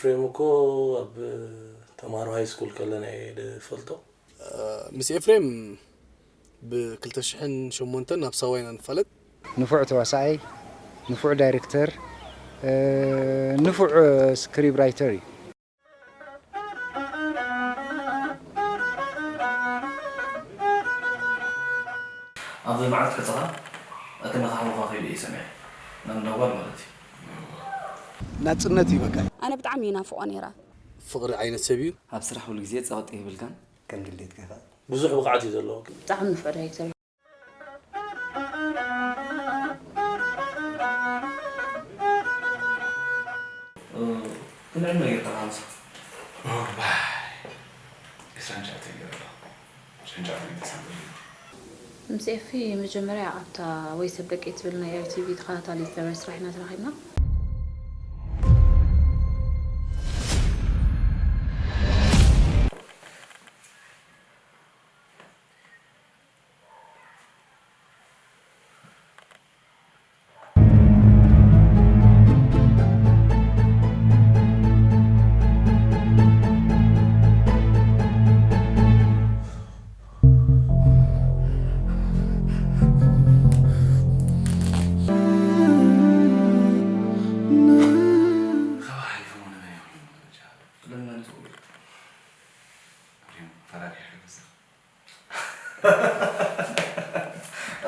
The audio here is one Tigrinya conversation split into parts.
ኤፍሬም እኮ ኣብ ተምሃሮ ሃይ ስኩል ከለና እየ ዝፈልጦ። ምስ ኤፍሬም ብ2008 ናብ ሳዋ ኢና ንፋለጥ። ንፉዕ ተዋሳኣይ፣ ንፉዕ ዳይሬክተር፣ ንፉዕ ስክሪፕት ራይተር እዩ። ኣብዚ መዓልቲ ገጽኻ እቲ መኻኽቦ ኸኺሉ እየ ሰሚዐ። ናብ እንዳጓል ማለት እዩ። ናጽነት እዩ በቃ። ኣነ ብጣዕሚ ይናፍቖ ነይረ። ፍቕሪ ዓይነት ሰብ እዩ። ኣብ ስራሕ ኩሉ ግዜ ጸቕጢ የብልካን። ከም ድሌትካ ኢኻ። ብዙሕ ብቕዓት እዩ ዘለዎ። ብጣዕሚ ንፉዕ ዳይሬክተር እዩ። ክንዕነ ጌርካ ምሳ ዕስራን ትሽዓተን ገይረ ኣለኹ። ዕስራን ትሽዓተን ገይረ ኣለኹ። ምስ ኤፊ መጀመርያ ኣብታ ወይ ሰብ ደቂ ትብል ናይ ኤርቲቪ ተኸታታሊ ዝነበረ ስራሕ ኢና ተራኺብና።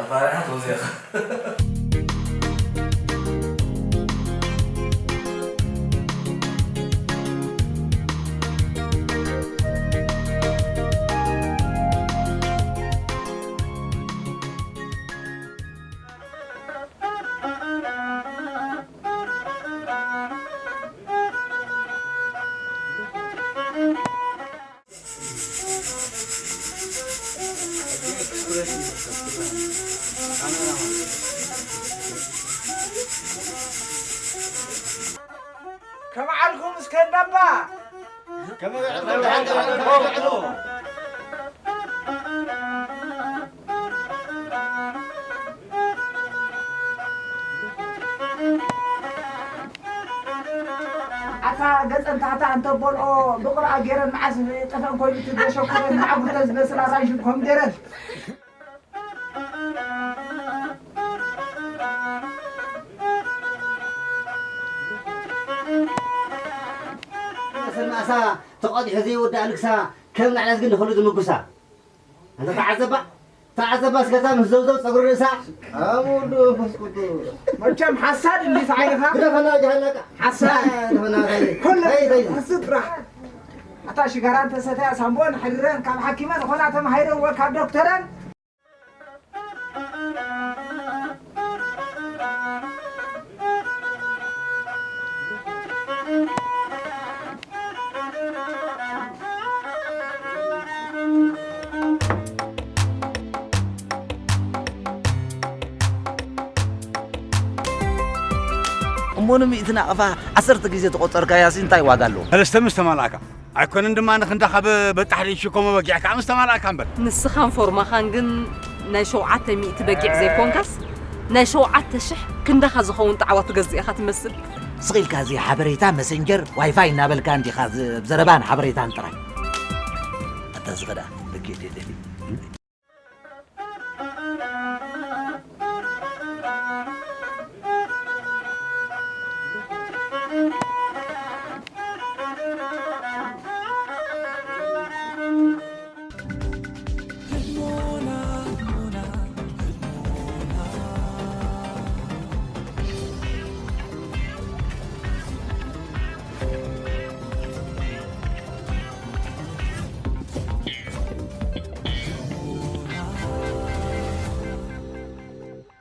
ኣፋሪሓ ተወዚኻ። ከመዓልኩም እስከ እንዳባ ኣታ ገጸን ታሕታ እንተበልኦ ብቕርኣ ገይረን መዓስ ጠፈን ኮይኑ ትዘሸኩረን ማዕጉርተ ዝመስል ኣራንሽን ኮምደረን ሰማእሳ ተቐዲሑ ዘይወዳእ ልግሳ ከም ናዕለት ግን ንኽሉ ዝምጉሳ ኣንተ ተዓዘባ ተዓዘባ ስገታ ምስ ዘውዘው ጸጉሪ ርእሳ ኣብ ወልድ መንፈስ ቅዱስ መቸም ሓሳድ እንዲት ዓይንኻ ግደፈና ጃሃላቃ ሓሳድ ግደፈና ኩሉ ስድራ ኣታ ሽጋራ እንተሰተያ ሳምቦን ሕድረን ካብ ሓኪመ ዝኾና ተማሂረን ወ ካብ ዶክተረን እሞ ንሚእቲ ናቕፋ ዓሰርተ ግዜ ተቖጸርካያሲ እንታይ ዋጋ ኣለዎ? ሰለስተ ምስ ተማልኣካ። ኣይኮነን ድማ ንኽንዳኻ በጣሕ ርእሲ ኮሞ በጊዕ ከዓ ምስ ተማልኣካ እምበር። ንስኻን ፎርማኻን ግን ናይ ሸውዓተ ሚእቲ በጊዕ ዘይኮንካስ ናይ ሸውዓተ ሽሕ ክንዳኻ ዝኸውን ጣዕዋ ትገዝእ ኢኻ ትመስል። ስቕ ኢልካ እዚ ሓበሬታ መሰንጀር ዋይፋይ እናበልካ እንዲኻ ዝ- ብዘረባን ሓበሬታን ጥራይ። ኣታ ዝኸዳ በጊዕ ደደሊ።